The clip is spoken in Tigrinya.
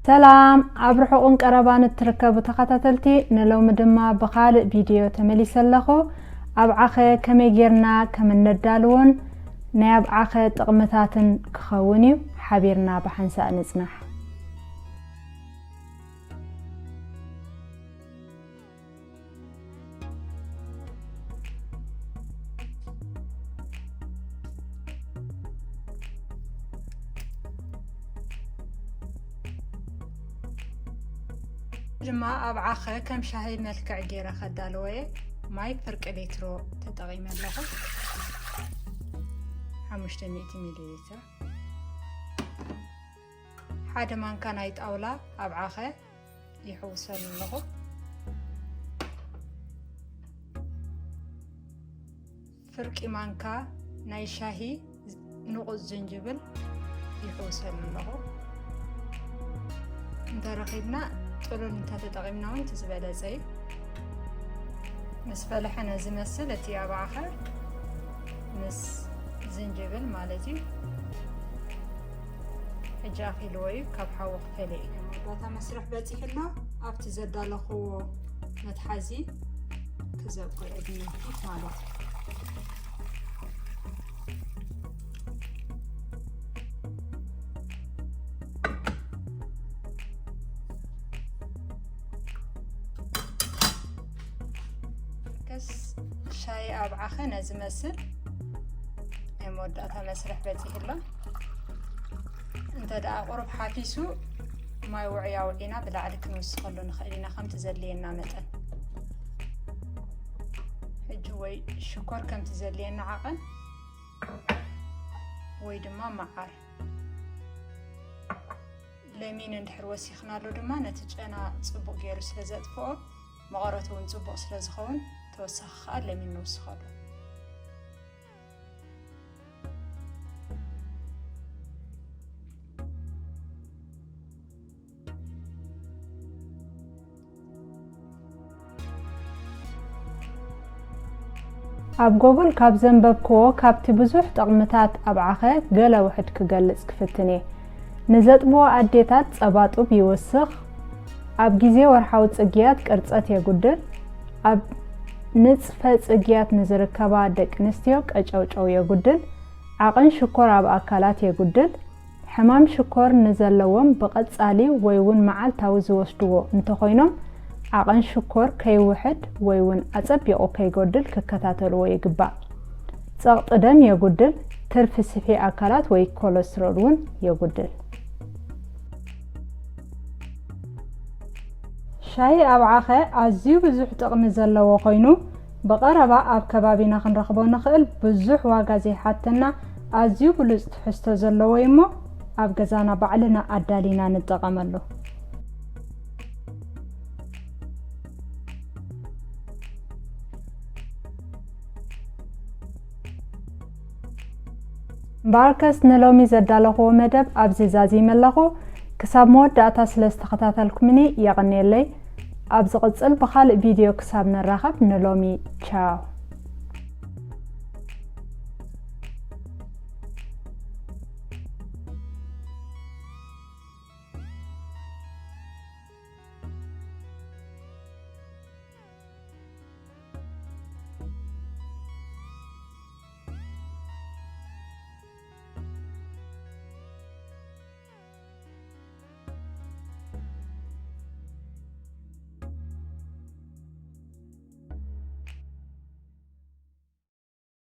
ሰላም፣ ኣብ ርሑቕን ቀረባን እትርከቡ ተኸታተልቲ፣ ንሎሚ ድማ ብኻልእ ቪድዮ ተመሊሰ ኣለኹ። ኣብዓኸ ከመይ ጌርና ከም እነዳልዎን ናይ ኣብዓኸ ጥቕምታትን ክኸውን እዩ። ሓቢርና ብሓንሳእ ንጽናሕ። ድማ ኣብዓኸ ከም ሻሂ መልክዕ ገይረ ከዳልዎ እየ። ማይ ፍርቂ ሊትሮ ተጠቒመ ኣለኹ። ሓሙሽተ ሚእቲ ሚሊ ሊትር። ሓደ ማንካ ናይ ጣውላ ኣብዓኸ ይሕውሰሉ ኣለኹ። ፍርቂ ማንካ ናይ ሻሂ ንቑጽ ዝንጅብል ይሕውሰሉ ኣለኹ። እንተረኺብና ጥሉል እንተተጠቒምና እውን እቲ ዝበለጸ እዩ። ምስ ፈለሐ ነዚ መስል እቲ ኣብዓኸ ምስ ዝንጅብል ማለት እዩ። ሕጂ ኣኺልዎ እዩ፣ ካብ ሓዊ ክፈለ እዩ። መወዳእታ መስርሕ በጺሑ ኣሎ። ኣብቲ ዘዳለኽዎ መትሓዚ ክዘብቆ እየ ብንድፊት ማለት እዩ። ከስ ሻሂ ኣብዓኸ ነዚ መስል ናይ መወዳእታ መስርሕ በጺሑ ኣሎ። እንተ ደኣ ቁሩብ ሓፊሱ ማይ ውዑይ ኣውዒና ብላዕሊ ክንውስኸሉ ንኽእል ኢና፣ ከምቲ ዘድልየና መጠን። ሕጂ ወይ ሽኮር ከምቲ ዘድልየና ዓቐን ወይ ድማ መዓር። ለሚን እንድሕር ወሲኽናሉ ድማ ነቲ ጨና ጽቡቕ ገይሩ ስለ ዘጥፍኦ፣ መቐረቱ እውን ጽቡቕ ስለ ዝኸውን፣ ተወሳኺ ከኣ ለሚን ንውስኸሉ። ኣብ ጎግል ካብ ዘንበብክዎ፣ ካብቲ ብዙሕ ጥቕምታት ኣብዓኸ ገለ ውሕድ ክገልጽ ክፍትን እየ። ንዘጥብዎ ኣዴታት ጸባ ጡብ ይውስኽ፣ ኣብ ግዜ ወርሓዊ ጽግያት ቅርጸት የጉድል፣ ኣብ ንጽፈ ጽግያት ንዝርከባ ደቂ ኣንስትዮ ቀጨውጨው የጉድል፣ ዓቐን ሽኮር ኣብ ኣካላት የጉድል፣ ሕማም ሽኮር ንዘለዎም ብቐጻሊ ወይ እውን መዓልታዊ ዝወስድዎ እንተኾይኖም፣ ዓቐን ሽኮር ከይውሕድ ወይ እውን ኣጸቢቑ ከይጎድል ክከታተልዎ ይግባእ። ጸቕጢ ደም የጉድል፣ ትርፊ ስፊ ኣካላት ወይ ኮለስትሮል እውን የጉድል። ሻሂ ኣብዓኸ ኣዝዩ ብዙሕ ጥቕሚ ዘለዎ ኮይኑ፣ ብቐረባ ኣብ ከባቢና ክንረኽቦ ንኽእል፣ ብዙሕ ዋጋ ዘይሓተና፣ ኣዝዩ ብሉጽ ትሕዝቶ ዘለዎ እዩ እሞ፣ ኣብ ገዛና ባዕልና ኣዳሊና ንጠቐመሉ። እምበኣርከስ ንሎሚ ዘዳለኽዎ መደብ ኣብዚ ዛዚመ ኣለኹ። ክሳብ መወዳእታ ስለ ዝተኸታተልኩምኒ የቐንየለይ። ኣብ ዝቕጽል ብኻልእ ቪድዮ ክሳብ ንራኸብ ንሎሚ ቻው።